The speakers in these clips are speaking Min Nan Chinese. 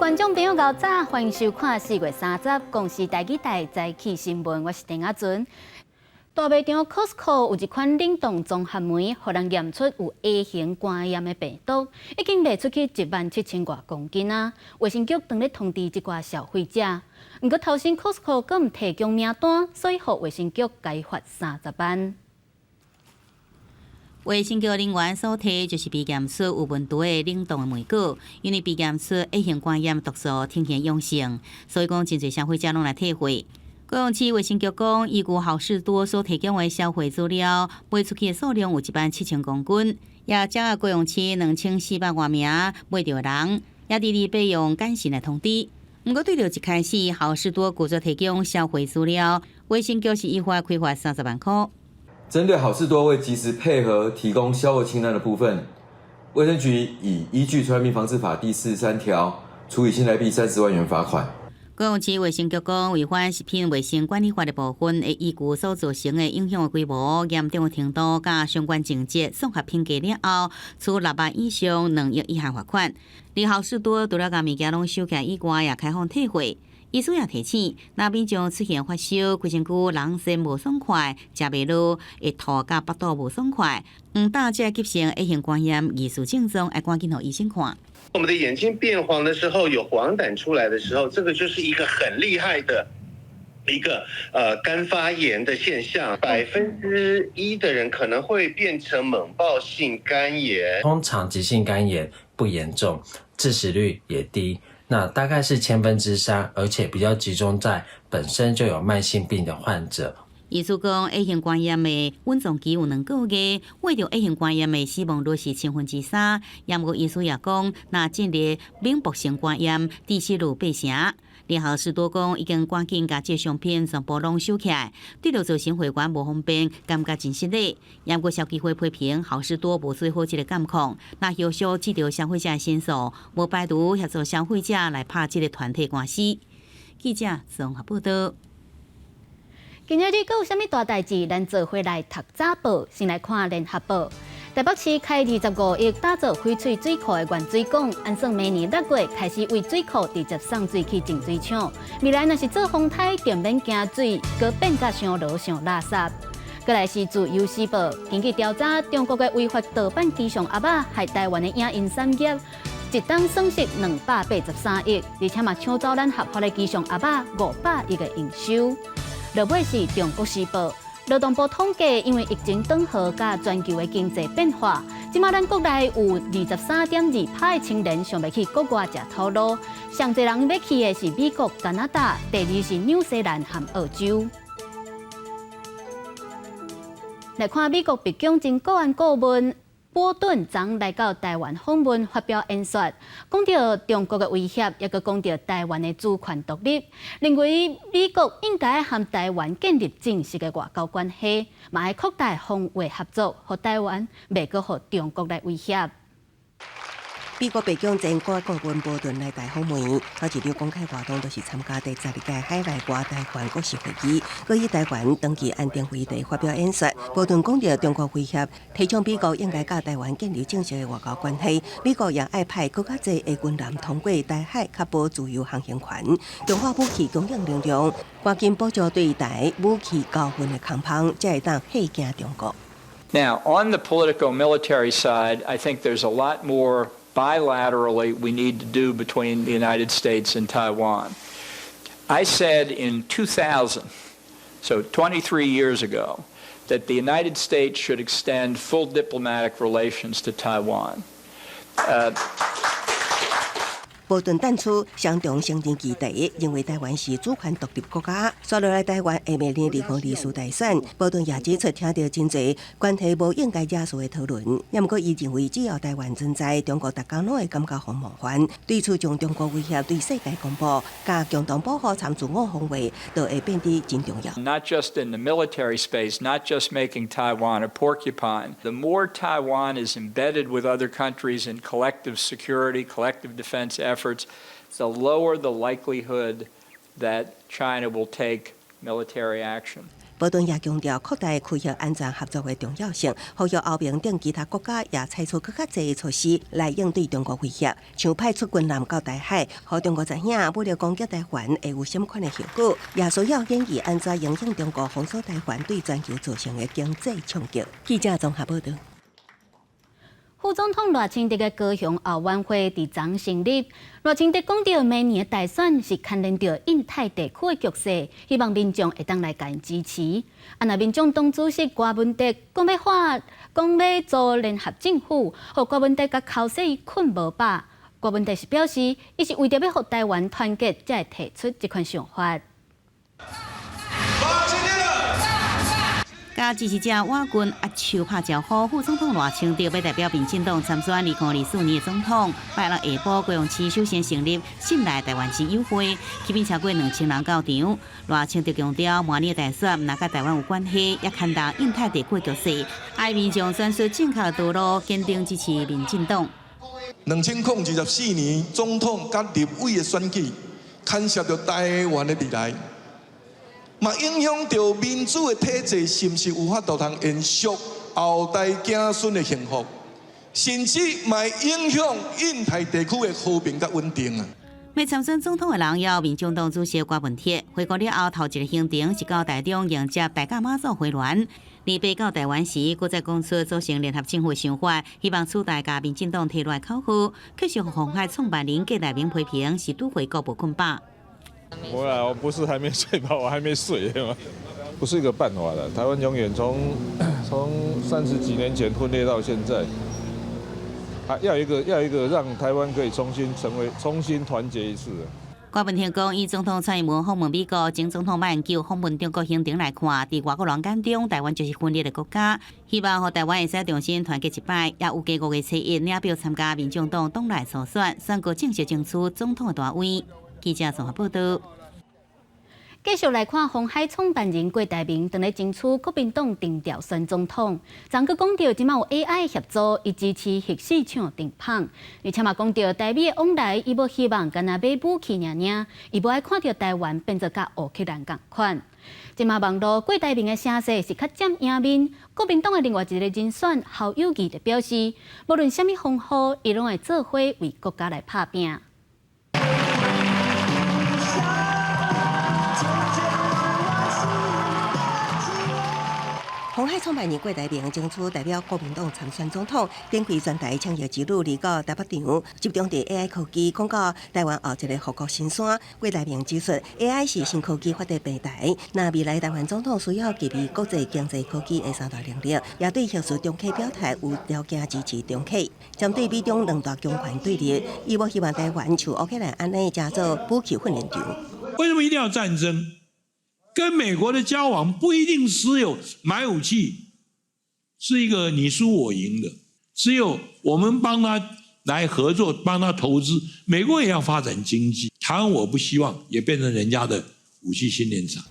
觀眾朋友，𠢕早，歡迎收看4月30公視台語台早起新聞，我是鄭亞尊。大賣場 Costco 有一款冷凍綜合莓，予人驗出有 A 型肝炎的病毒，已經賣出去1萬7千外公斤啊！衛生局正咧通知這寡消費者。毋過頭先 Costco 閣毋提供名單，所以予衛生局共罰30萬。衛生局人員所提就是被驗出有問題的冷凍的莓果，因為被驗出 A 型肝炎毒素呈現陽性，所以講真濟消費者攏來退貨。高雄市衛生局講，依據好市多所提供的銷貨資料，賣出去的數量有1萬7千公斤，也掌握高雄市2400外名買著的人，也佇咧備用簡訊來通知。毋過對著一開始好市多拒絕提供銷貨資料，衛生局是依法開罰30萬箍。針對好市多未及時配合提供銷貨清單的部分，衛生局已依據《傳染病防治法》第43條，處以新台幣30萬元罰款。高雄市衛生局講，違反食品衛生管理法的部分，會依據所造成的影響的規模、嚴重的程度、佮相關情節綜合評價了後，處6萬以上2億以下罰款。而好市多除了共物件攏收起來以外，也開放退貨。醫師也提醒，若民眾出現發燒、規身軀人身無爽快、食袂落、會吐佮腹肚無爽快，毋但這急性 A 型肝炎疑似症狀，愛趕緊予醫生看。我們的眼睛變黃的時候，有黃疸出來的時候，這個就是一個很厲害的一個肝發炎的現象。1%的人可能會變成猛暴性肝炎。通常急性肝炎不嚴重，致死率也低。那大概是3/1000，而且比較集中在本身就有慢性病的患者。醫師講，A 型肝炎的穩存期有2個月，患著 A 型肝炎的死亡率是3/1000。也毋過醫師也講，若進入猛暴性肝炎，致死率8成。而好市多講，已經趕緊共這個商品全部攏收起來，對著造成會員無方便，感覺真失禮。也毋過消基會批評好市多無做好這個監控，若後續接著消費者的申訴，無排除協助消費者來拍這個團體官司。記者綜合報道。今仔日閣有啥物大代誌？咱做伙來讀早報，先來看聯合報。台北市開25億打造翡翠水庫的原水港，按算明年6月開始為水庫直接送水去淨水廠。未來若是做風颱，就免驚水閣變甲傷濁傷垃圾。閣來是自由時報，根據調查，中國的違法盜版機上盒仔，害台灣的影音產業一冬損失283億，而且嘛搶走咱合法的機上盒仔500億的營收。落尾是中國時報，勞動部統計，因為疫情斷航佮全球的經濟變化，這馬咱國內有23.2%的青年想欲去國外食頭路，上濟人欲去的是美國、加拿大，第二是紐西蘭和澳洲。來看美國白宮前國安顧問波頓昨來到台灣訪問，發表演說，講著中國的威脅，抑閣講著台灣的主權獨立，認為美國應該和台灣建立正式的外交關係，嘛愛擴大防衛合作，予台灣袂閣予中國來威脅。美國白宮前國安顧問波頓來台訪問，頭一場公開活動就是參加第12屆海內外台灣國是會議，閣以台灣長期安定為題發表演說。波頓講著中國威脅，提倡美國應該佮台灣建立正式的外交關係。美國也愛派閣較濟的軍艦通過台海，確保自由航行權，強化武器供應能量，趕緊補助對台武器交付的空縫，才會當嚇驚中國。 Now, on the political military side, I think there's a lot more bilaterally we need to do between the United States and Taiwan. I said in 2000, so 23 years ago, that the United States should extend full diplomatic relations to Taiwan. 波頓淡出雙重承認議題，認為台灣是主權獨立國家。紲落來台灣會面臨2024大選，波頓也指出聽著真濟關係無應該惹事的討論。也毋過，伊認為只要台灣存在，中國逐工攏會感覺予冒犯。對此將中國威脅對世界公布，佮共同保護參自我防衛，就會變得真重要。 Not just in the military space, not just making Taiwan a porcupine. The more Taiwan is embedded with other countries in collective security, collective defense efforts, the lower the likelihood that China will take military action. 波頓也強調擴大區域安全合作的重要性，呼籲歐盟等其他國家也採取閣較濟措施來應對中國威脅，像派出軍艦到台海，予中國知影武力攻擊台灣會有啥物款的後果，也需要研議按怎因應中國封鎖台灣對全球造成的經濟衝擊。記者綜合報道。副總統賴清德的高雄後援會佇昨成立。賴清德講著明年的大選是牽連著印太地區的局勢，希望民眾會當來共支持。啊，若民眾黨主席郭文德講欲發，講欲組聯合政府，予郭文德共口說睏無飽。郭文德是表示，伊是為著欲予台灣團結，才會提出這款想法。佮支持者倚近握手拍招呼，副總統賴清德欲代表民進黨參選2024年的總統。拜六下晡，高雄市首先成立信賴台灣之友會，吸引超過2000人到場。賴清德強調，明年的大選毋但佮台灣有關係，也牽動印太地區局勢，愛民眾選出正確道路，堅定支持民進黨。2024年總統佮立委的選舉，牽涉著台灣的未來。嘛影響著民主的體制，是毋是有法度通延續後代子孫的幸福，甚至嘛會影響印太地區的和平佮穩定啊！欲參選總統的人有民進黨主席郭文鐵，回國了後頭一個行程是到台中迎接大甲媽祖回鑾。禮拜到台灣時，閣再講出組成聯合政府的想法，希望取代共民進黨提落口號，卻是予鴻海創辦人郭台銘批評是拄回國無睏飽。我啊，我不是還沒睡飽，我還沒睡嘛，不是一個辦法的。台灣永遠從30幾年前分裂到現在，啊，要一個讓台灣可以重新成為、重新團結一次。郭文鐵講，以總統蔡英文訪問美國、前總統馬英九訪問中國行程來看，佇外國人眼中，台灣就是分裂的國家。希望予台灣會使重新團結一擺，也預計5月初1領表參加民進黨黨內初選，宣告正式爭取總統的大位。記者綜合報道。繼續來看鴻海創辦人郭台銘，當咧爭取國民黨定調選總統。昨閣講著，這馬有 AI 協助，伊支持核四廠停鉈。而且嘛講著，台美的往來，伊無希望干焦買武器爾爾，伊無愛看著台灣變做佮烏克蘭仝款。這馬網路郭台銘的聲勢是較佔贏面，國民黨的另外一個人選侯友宜就表示，無論啥物風雨，伊攏會做伙為國家來拍拚。鴻海創辦人郭台銘爭取代表國民黨參選總統，展開全台創業之旅，來到台北場，集中佇 AI 科技，講到台灣後一個護國神山。郭台銘指出，AI 是新科技發展平台，若未來台灣總統需要具備國際經濟科技的三大能力，也對核四重啟表態有條件支持重啟。針對美中兩大強權對立，伊無希望台灣像烏克蘭按呢成做武器訓練場。為什麼一定要戰爭？跟美國的交往不一定只有買武器，是一個你輸我贏的。只有我們幫他來合作，幫他投資，美國也要發展經濟。台灣我不希望也變成人家的武器訓練場。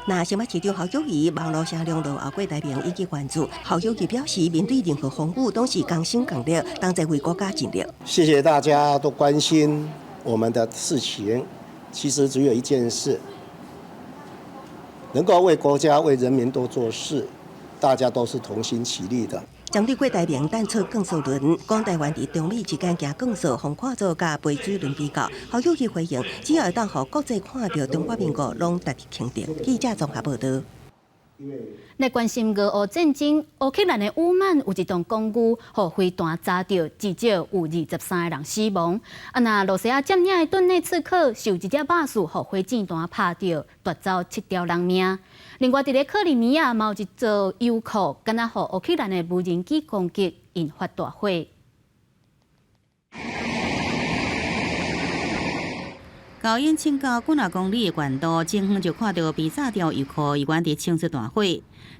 那新北市長侯友宜網路聲量落後郭台銘以及關注，侯友宜表示，面對任何風雨，攏是同心共力，同齊為國家盡力。謝謝大家都關心我們的事情，其實只有一件事。能夠為國家、為人民多做事，大家都是同心齊力的。針對郭台銘淡出降索輪，講台灣佇中美之間行鋼索，予看做佮背水輪比較，侯友宜回應，只要會當予國際看著中華民國，攏值得肯定。記者綜合報道。來關心俄烏戰爭，烏克蘭的烏曼有一棟公寓，予飛彈砸著，至少有23個人死亡。啊，若露西亞佔領的頓內茨克，受一隻肉樹予火箭彈拍著，奪走七條人命。另外，佇咧克里米亞，嘛有一座油庫，敢若予烏克蘭的無人機攻擊，引發大火。高雄青郊幾若公里的縣道，前方就看著被炸掉油庫，猶原佇衝出大火。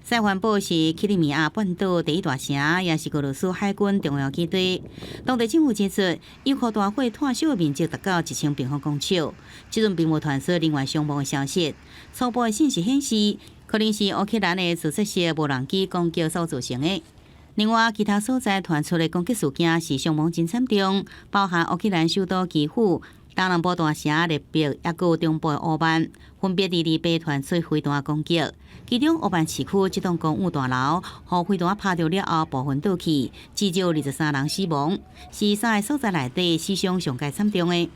塞凡堡是克里米亞半島第一大城，也是俄羅斯海軍重要基地。當地政府指出，油庫大火湠燒的面積達到1000平方公尺。這陣並無傳出人員傷亡的消息。初步的信息顯示，可能是烏克蘭的自殺式無人機攻擊所造成的。另外，其他所在傳出的攻擊事件是傷亡真慘重，包含烏克蘭首都基輔。東南部大城列別，抑閣有中部的烏曼，分別佇禮拜傳出飛彈攻擊。其中烏曼市區這棟公寓大樓，予飛彈拍著了後部分倒去，至少23人死亡，是三個所在內底死傷上蓋慘重的。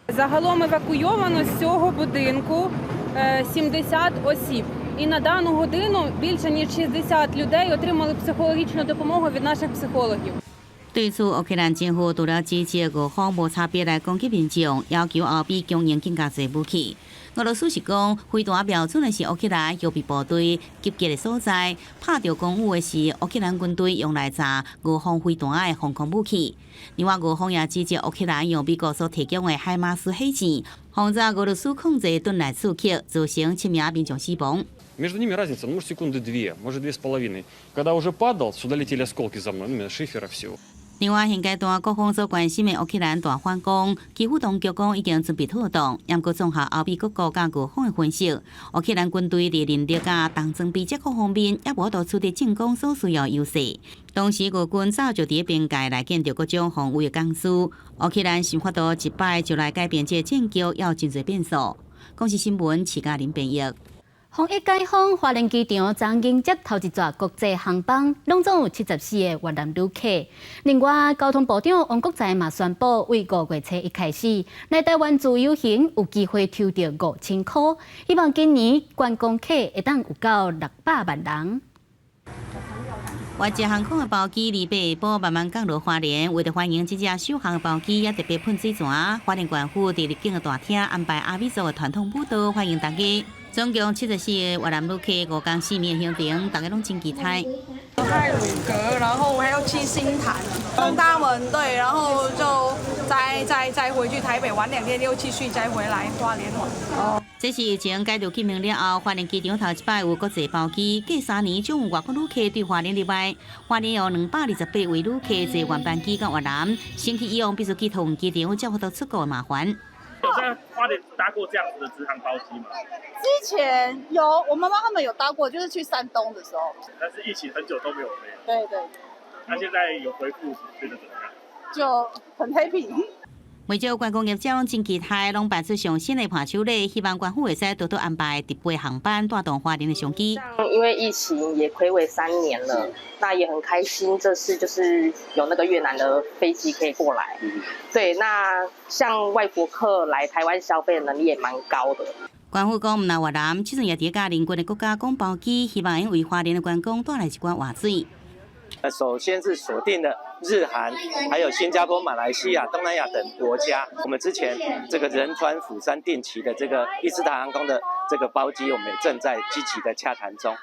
Загалом евакуйовано з цього будинку 70 осіб. І на дану годину більше ніж 60 людей отримали психологічну допомогу від наших психологів. 對此，烏克蘭政府除了指責俄方無差別來攻擊民眾，要求歐美供應更加濟武器。俄羅斯是講，飛彈瞄準的是烏克蘭預備部隊集結的所在，拍著公寓的是烏克蘭軍隊用來炸俄方飛彈的防空武器。另外，俄方也指責烏克蘭用美國所提供的海馬斯火箭，轟炸俄羅斯控制頓內茨克，造成七名民眾死亡。 Между ними разница, ну, может, секунды две, может, две с половиной. Когда уже падал, сюда летели осколки за мной, ну, шифера всего. 另外，現階段各方所關心的烏克蘭大反攻，基輔當局講已經準備妥當，毋過綜合歐美各國佮俄方的分析，烏克蘭軍隊佇人力佮重裝備這各方面，猶無法度取得進攻所需要優勢。同時，俄軍早就佇邊界來建立各種防衛的工事，烏克蘭想法度一擺就來改變這個戰局，猶真濟變數。公視新聞，徐嘉玲編譯。防疫解封，花蓮機場昨迎接頭一逝國際航班，攏總有74個越南旅客。另外，交通部長王國材嘛宣布，為5月初一開始，來台灣自由行有機會抽著5000箍，希望今年觀光客會當有夠600萬人。越捷航空的包機禮拜下晡慢慢降落花蓮，為著歡迎這隻首航的包機，也特別噴水泉。花蓮縣府佇入境的大廳安排阿美族的傳統舞蹈歡迎大家。總共74個越南旅客，5工四暝的行程，大家攏真期待。太魯閣，然後還要去新潭、東大門，對，然後就再回去台北玩2天，又繼續再回來花蓮玩。哦，這是疫情解除禁令了後，花蓮機場頭一擺有國際包機，過3年總有外國旅客對花蓮入來。花蓮有228位旅客坐原班機到越南，省去以往必須去桃園機場才有法度出國的麻煩。有在花蓮搭過這樣子的直航包機嗎？之前有，我媽媽他們有搭過，就是去山東的時候。但是疫情很久都沒有飛。對對。那現在有恢復，覺得怎麼樣？就很 happy。袂少觀光業者攏真期待，攏辦出上新的伴手禮，希望官府會使多多安排直飛航班帶動花蓮的商機。因為疫情也睽違3年了，那也很開心，這次就是有那個越南的飛機可以過來。對，那像外國客來台灣消費的能力也蠻高的。官府講，毋但越南，這陣也佇佮鄰近的國家講包機，希望會為花蓮的觀光帶來一寡活水。首先是鎖定了日韓，還有新加坡、馬來西亞、東南亞等國家。我們之前這個仁川、釜山定期的這個伊斯塔航空的這個包機，我們也正在積極的洽談中。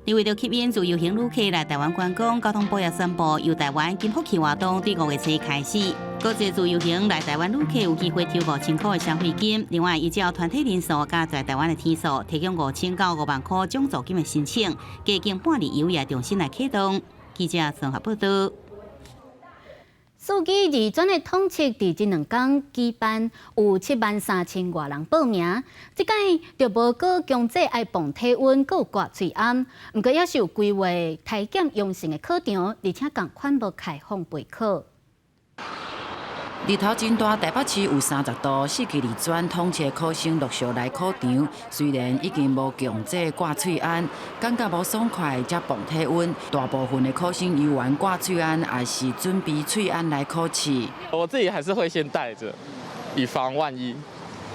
為著吸引自由行旅客來台灣觀光，交通部也宣布遊台灣金福氣活動對5月初開始，國際自由行來台灣旅客有機會抽5000箍的消費金。另外，依照團體人數佮在台灣的天數，提供5000到5萬箍獎助金的申請，加經半日遊也重新來啟動。記者綜合報道。四級二專的統測，佇這兩工舉辦，有7萬3千外人報名。這擺就無閣強制愛磅體溫，閣有掛喙罨。毋過猶是有規劃篩檢陽性的考場，而且仝款無開放備考。日頭真大，台北市有30度，四級二專統測考生陸續來考場。雖然已經無強制掛喙罨，感覺無爽快，才磅體溫。大部分的考生猶原掛喙罨，抑是準備喙罨來考試。我自己還是會先帶著，以防萬一。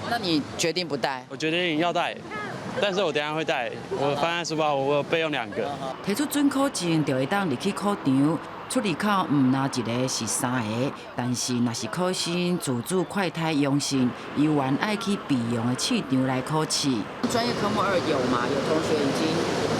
那你決定不帶？我決定要帶，但是我等下會帶。我放在書包，我備用兩個。提出准考證就會當入去考場。出入口毋但一个是三个，但是若是考生自主快篩陽性，猶原愛去備用的試場來考試。專業科目二有嗎？有同學已經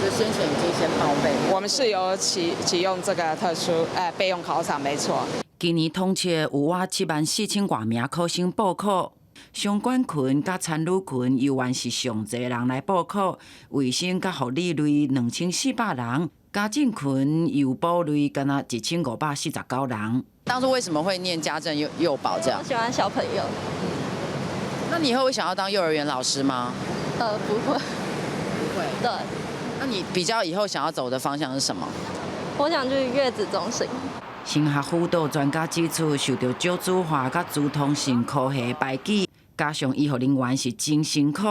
就先前已經先報備。我們是有啟用這個特殊備用考場，沒錯。今年統測有倚7萬4千外名考生報考，相關群佮餐旅群猶原是上濟人來報考，衛生佮護理類2400人。家政群幼保類敢若1549人。當初為什麼會念家政幼保這樣？我喜歡小朋友。那你以後會想要當幼兒園老師嗎？不會。不會。對。那你比較以後想要走的方向是什麼？我想去月子中心。升學輔導專家指出，受著少子化佮資通訊科技排擠。加上醫護人員是真辛苦，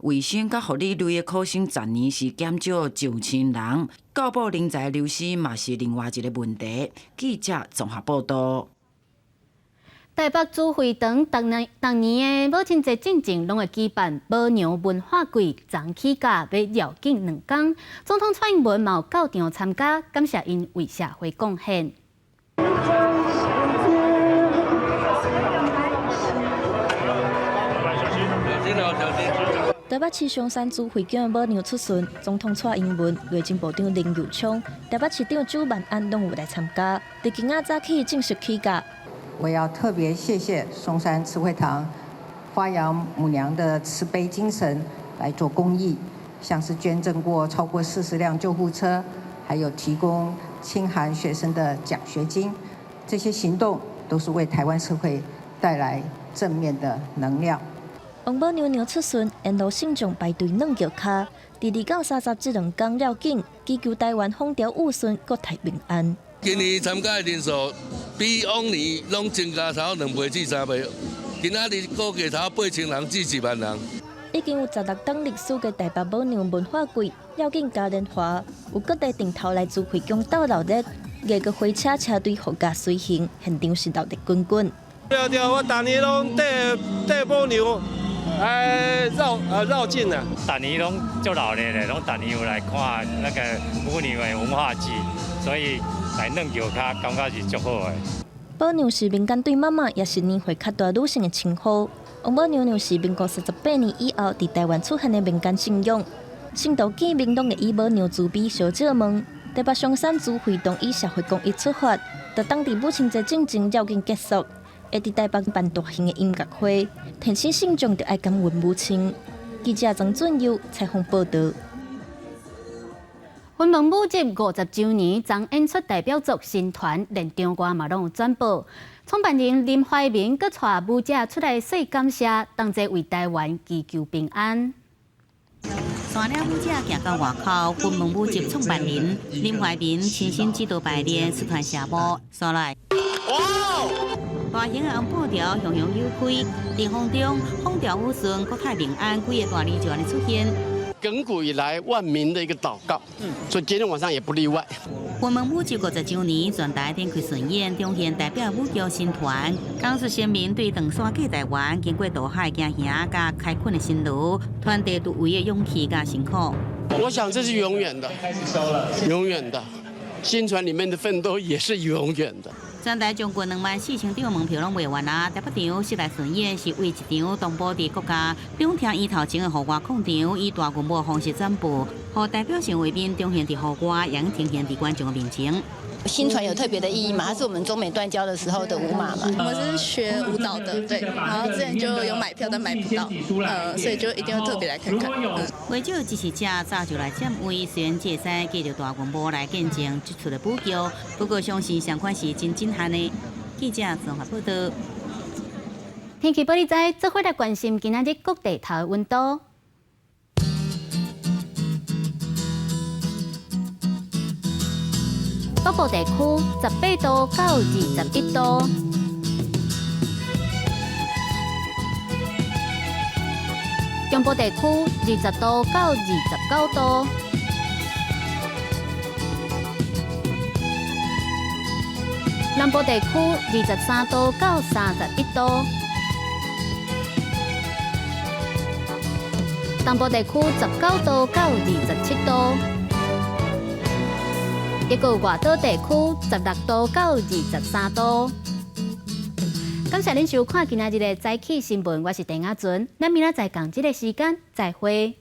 衛生佮護理類的考生逐年是減少9000人，教保人才流失嘛是另外一個問題。記者綜合報道。台北主會堂逐年逐年的母親節進前，攏會舉辦母娘文化季，昨起價欲繞境兩工。總統蔡英文嘛有到場參加，感謝𪜶為社會貢獻。台北市松山主會館的母娘出巡，總統蔡英文、內政部長林右昌、台北市長蔣萬安攏有來參加。佇今仔早起正式起駕。我要特別謝謝松山慈惠堂發揚母娘的慈悲精神來做公益，像是捐贈過超過40輛救護車，還有提供清寒學生的獎學金，這些行動都是為台灣社會帶來正面的能量。王母娘娘出巡，沿路信眾排隊軟轎跤，佇2到30這兩工繞境，祈求台灣風調雨順，國泰民安。今年參加的人數比往年攏增加差不多2倍至3倍，今仔日估計差不多8000人至1萬人。已經有16檔歷史的台北母娘文化季繞境嘉年華，有各地陣頭來自會宮鬥鬧熱，五個火車車隊護駕隨行，現場是鬧熱滾滾。對對，我逐年攏綴綴母娘來繞繞境啊。逐年攏足鬧熱的，攏逐年有來看那個母娘的文化節，所以來軟轎跤，感覺是足好的。母娘是民間對媽媽，也是年歲較大女性的稱呼。王母娘娘是民國48年以後佇台灣出現的民間信仰，信徒見面攏會以母娘慈悲相借問。台北松山慈惠堂以社會公益出發，佇當地母親節進前繞境結束，會佇台北辦大型的音樂會，提醒信眾著愛感恩母親。記者曾俊佑採訪報道。雲門舞集50週年，昨演出代表作新團，連場外嘛攏有轉播。創辦人林懷民閣帶舞者出來說感謝，同齊為台灣祈求平安。山領舞者行到外口，雲門舞集創辦人林懷民親身指導排練出團社舞，紲來。哇！大型的紅布條雄雄有開，陣風中風調雨順，國泰民安幾个大字就按呢出現。亘古以來萬民的一個禱告，所以今天晚上也不例外。雲門舞集50週年，全台展開巡演，展現代表舞劇新團，講述先民對長山過台灣，經過渡海驚險佮開墾的辛勞，傳遞突圍的勇氣佮辛苦。我想這是永遠的，永遠的，薪傳裡面的奮鬥也是永遠的。全台將近24,000張門票攏賣完啊！台北場室內巡演是為一場東部佇國家兩廳院頭前的戶外空場，以大規模方式轉播，予代表性畫面呈現佇戶外，也呈現佇觀眾的面前。薪傳有特別的意義嘛？它是我們中美斷交的時候的舞馬嘛。我們是學舞蹈的，對，然後之前就有買票，但買不到，所以就一定要特別來看看。袂少支持者早就來佔位，雖然這會使繼續大規模來見證這出的舞劇，不過相信相款是真震撼的。記者綜合報道。天氣報你知，做伙來關心今仔日各地頭的溫度。北部地區18度到21度，中部地區20度到29度，南部地區23度到31度，東部地區19度到27度。一個外島地區16度到23度。感謝恁收看今仔日的早起新聞，我是鄭雅純，咱明仔載仝這个時間再會。